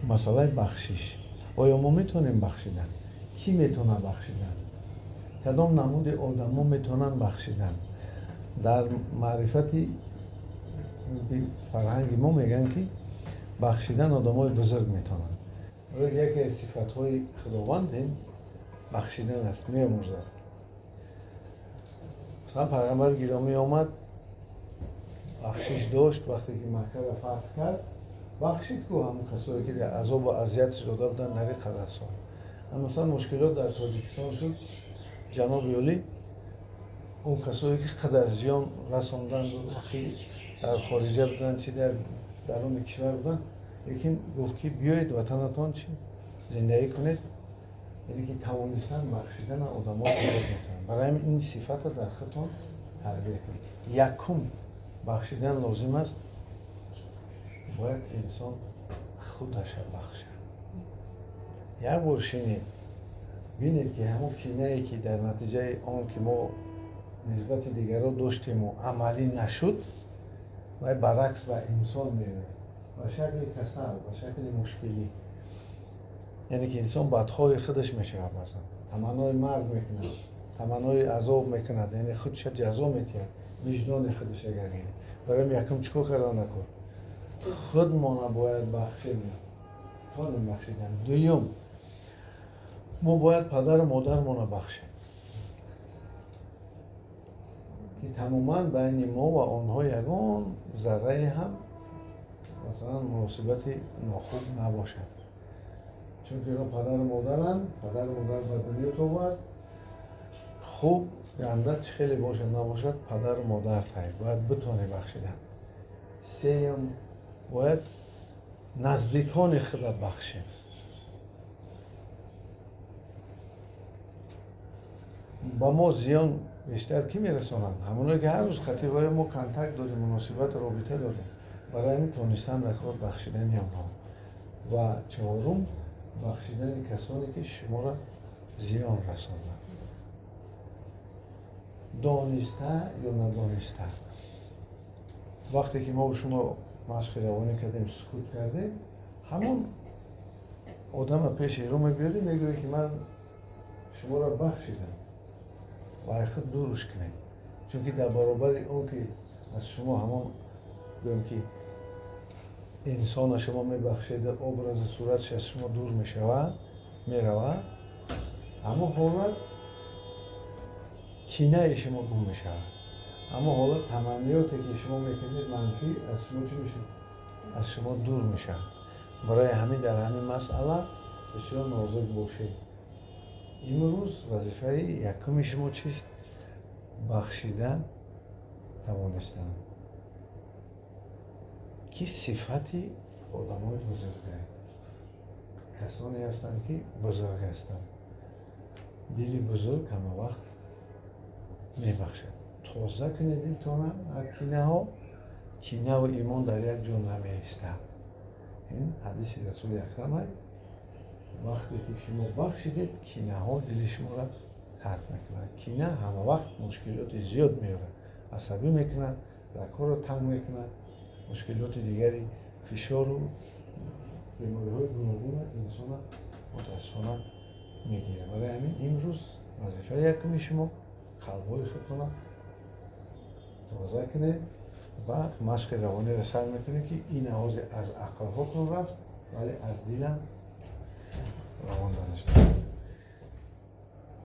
Масъалаи бахшиш. Оё мо метавонем бахшидан? Кӣ метавонад бахшидан? Кадом намуди одамо метавонанд бахшидан? Дар маърифати фарҳанги мо мегӯянд, ки бахшидан одамои бузург метавонанд. Яке аз сифатҳои Худованд ин бахшидан аст, меомӯзад. Масалан, Пайғамбари гиромӣ омад, бахшиш дошт, вақте ки Маккаро фатҳ кард, бахшид ку ҳамон касое ки дар азобу азиятш дода буданд дар ин қадар сол. Масалан, мушкилот дар Тоҷикистон шуд, ҷаноби олӣ он касое ки қадар зиён расонданд, дар хориҷа буданд, чи дар даруни кишвар буданд, лекин гуфт ки биёед ватанатон, чи зиндагӣ кунед. Яъне ки тавонистан бахшидана одамо бузург метавонанд. Барои ҳамин ин сифатро дар худтон тарбия кунед. Якум бахшидан лозим аст, бояд инсон худаша бахшад. Як бор шинед, бинед ки ҳамон кинае ки дар натиҷаи он ки мо нисбати дигарро доштему амалӣ нашуд, вай баръакс ба инсон меояд ба шакли касал, ба шакли мушкилӣ. Яъне ки инсон бадхоҳи худаш мешавад, масалан таманнои марг мекунад, таманнои азоб мекунад, яъне худша ҷазо метиҳад, виҷдони худаш агар гиред. Барои якум чӣ кор кардан накор? Худмона бояд бахшем, тонем бахшидан. Дуюм, мо бояд падару модармона бахшем, ки тамоман байни мо ва онҳо ягон заррае ҳам масалан муносибати нохуб набошад. Чунки инҳо падару модаранд, падару модар ба дунё овард, хуб ганда чӣ хеле бошад набошад, падару модар тай бояд битонӣ бахшидан. Сеюм, бояд наздикони худа бахшем. Ба мо зиён бештар кӣ мерасонанд? Ҳамоное ки ҳар рӯз хатиҳои мо контакт дорем, муносибат, робита дорем. Барои ҳамин тонистан дар кор бахшидани онҳо. Ва чорум, бахшидани касоне ки шуморо зиён расонданд, дониста ё надониста. Вақте ки мо шумо машқи равонӣ кардем, сукут кардем, ҳамон одама пеши рӯ мебиёрем, мегӯе ки ман шуморо бахшидам, ва худ дуруш кунед. Чунки дар баробари он ки аз шумо ҳамон гӯем ки инсона шумо мебахшед, образу суратш аз шумо дур мешавад, меравад, ҳамон ҳолат кинаи шумо гум мешавад. Ҳамон ҳолат таманниёте ки шумо мекунед манфӣ аз шумо чӣ мешавад? Аз шумо дур мешавад. Барои ҳамин дар ҳамин масъала бисёр нозук бошед. Имрӯз вазифаи якуми шумо чист? Бахшидан тавонистан, ки сифати одамои бузурганд, касоне ҳастанд ки бузург ҳастанд. Дили бузург ҳама вақт мебахшад. Тоза кунед дилтона аз кинаҳо. Кинаву имон дар як ҷо намеистад. Ин ҳадиси Расули Акрам аст. Вақте ки шумо бахшидед, кинаҳо дили шуморо тарк мекунад. Кина ҳама вақт мушкилоти зиёд меорад, асабӣ мекунад, рагҳоро танг мекунад, мушкилоти дигари фишору бемориҳои гуногунро инсона мутаассифона мегирад. Барои ҳамин имрӯз вазифаи якуми шумо қалбҳои худтонро тоза кунед ва машқи равониро сар мекунед, ки ин ҳози аз ақлҳотон рафт, вале аз дилам